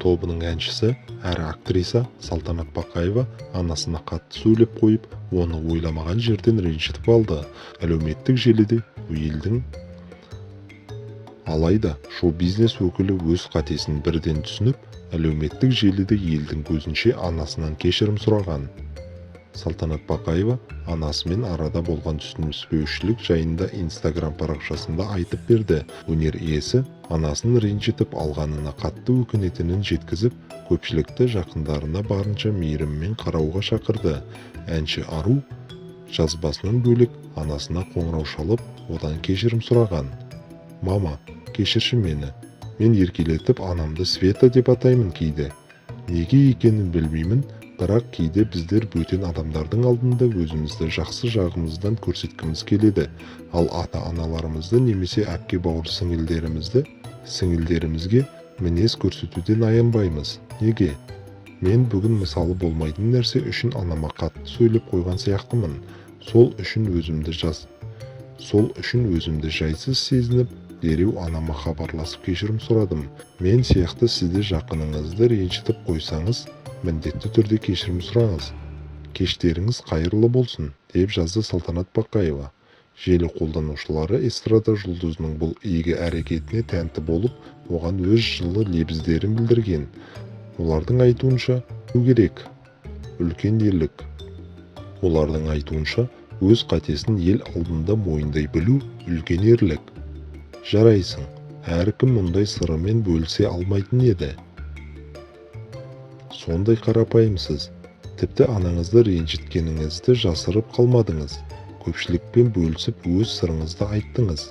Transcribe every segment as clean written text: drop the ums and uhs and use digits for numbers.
Тобының әншісі әрі актриса Салтанат Бақаева анасына қатты сөйлеп қойып, оны ойламаған жерден ренжітіп алды. Әлеуметтік желіде елдің. Алайда шоу-бизнес өкілі өз қатесін бірден түсініп, әлеуметтік желіде елдің көзінше анасынан кешірім сұраған. Салтанат Бақаева анасымен арада болған түсініспеушілік жайында Инстаграм парақшасында айтып берді. Өнер иесі анасын ренжітіп алғанына қатты өкінетінін жеткізіп, көпшілікті жақындарына барынша мейіріммен қарауға шақырды. Әнші ару жазбасынан бөлек, анасына қоңырау шалып, одан кешірім сұраған. «Мама, кешірші мені. Мен еркелетіп анамды Света деп атаймын кейде. Неге екенін білмеймін, бірақ кейде біздер бөтен адамдардың алдында өзімізді жақсы жағымыздан көрсеткіміз келеді. Ал ата-аналарымызды немесе әпке-бауыр сіңілдерімізді сіңілдерімізге мінез көрсетуден аянбаймыз. Неге? Мен бүгін мысалы болмайтын нәрсе үшін анама қатты сөйлеп қойған сияқтымын. Сол үшін өзімді жайсыз сезініп, дереу анама хабарласып кешірім сұрадым. Мен сияқты сіз де жақыныңызды ренжітіп қойсаңыз, міндетті түрде кешірім сұраңыз. Кештеріңіз қайырлы болсын», – деп жазды Салтанат Бақаева. Желі қолданушылары эстрада жұлдызының бұл игі әрекетіне тәнті болып, оған өз жылы лебіздерін білдірген. Олардың айтуынша, керек үлкен ерлік. Олардың айтуынша, өз қатесін ел алдында мойындай білу – үлкен ерлік. «Жарайсың, әркім мұндай сырымен бөлісе алмайтын еді. Сондай қарапайымсыз. Тіпті анаңызды ренжіткеніңізді жасырып қалмадыңыз. Көпшілікпен бөлісіп, өз сырыңызды айттыңыз.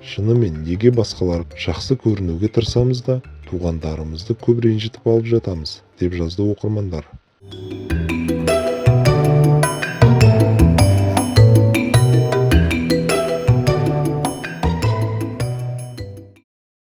Шынымен, неге басқалар жақсы көрінуге тырысамыз да, туғандарымызды көп ренжітіп алып жатамыз?» – деп жазды оқырмандар.